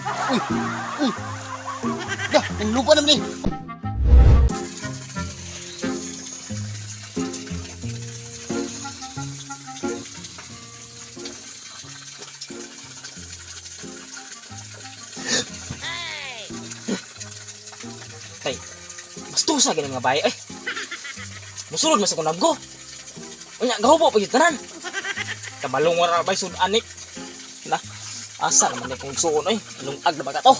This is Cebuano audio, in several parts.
Uy! Uy! Dah, ang lupa naman eh. Tay, bastusa gani nga bahay ay. Musulod man sa kong nabgo. Unya gahubo pa gyud tanan. Kabalong wala bay sud anik. Na, asa naman ni kung suon oy, lungag na ba ka to?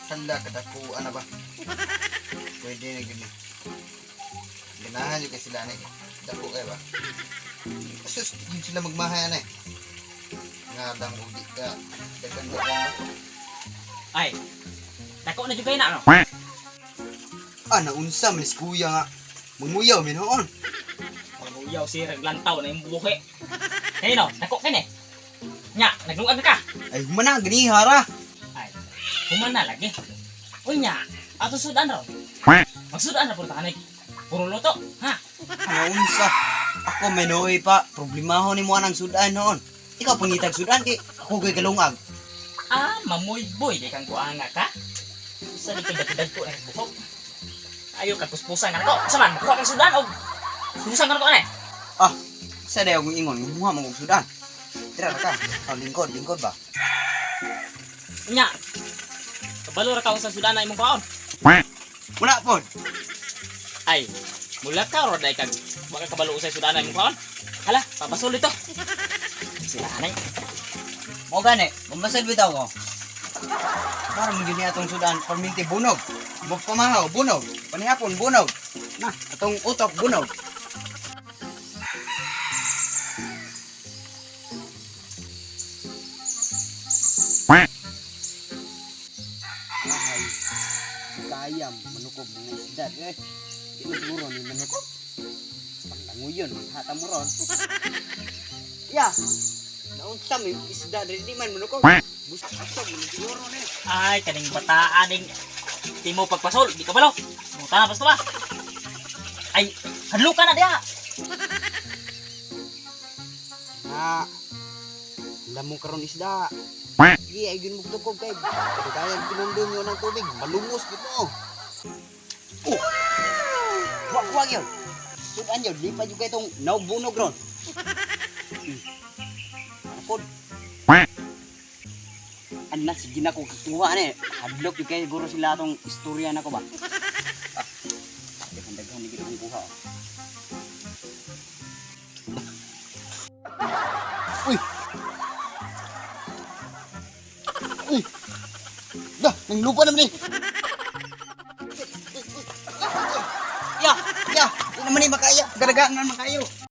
Hala, kadakuan na ba? Pwede na gini. Ganahan yun kay sila na eh. Dako kayo ba? Sus, yun sila magmahay na eh. Nga lang, ug di ka. Dagan-dagan ba? Ay. Dako na jud kay na no. Ah, naunsa, manis kuya nga. Manguyaw, minuon. Manguyaw si raglantaw na imong buhi. Kay no, dako kay ni. Nya, naglungag na ka. Ay, humana, gani, hara. Ay, human na lagi. Unya, ato sudan raw. Magsudan ra puro tanik. Puro luto, ha? Naunsa. Ako, may pa. Problemaho ni mo ang sudan noon. Ikaw pangitag sudan, kay ako kay kalungag. Ah, mamoy boy, di kang kuanga ka. Sa di kay dagdag ko ng buhok. Ayo ka puspusan ka nako. Sa man, kuha kang sudan og susan ka nako ane. Ah, sa dayo kong ingon, muha mo kong sudan. Tira ra ka. Oh, lingkod, lingkod ba? Nya. Kabalo ra ka sa sudan na imong kaon. Wala pod. Ay, mula ka ro dai kag wa ka kabalo sa sudan na imong kaon. Hala, pabasol dito. Sila anay. Mo gani, mambasal bitaw ko. Para mo gyud ni atong sudan, perminti bunog. Pamahaw, bunog. Panihapon, bunog. Na, atong utok, bunog. Ay, kaya manukob mga isda eh. Di mo siguro ni manukob. Panglanguyon, hata mo ron. Ya, naunsa may isda diri di man manukob. Busog man siguro ni. Ay, kaning bataan ning timo pagpasol, di kabalo. Muta na basta ba? Ay, hadlo ka na diha. Na, alam mo karon isda. Di ay gyud mugtukob kay kaya pinundon yo ng tubig, malungos gid mo. Oh. Wa wa gyud. Sudan yun, lipa jud kay tong naugbunog ron. Akod. Ana sige na ko kakuha ni. Hadlok jud kay siguro sila atong istorya nako ba. Ah. Daghan-daghan ni gid akong kuha. Uy. Uy. Dah, nang lupa naman ni. Ya, ya, di naman ni makaya. Garagaan man makayo.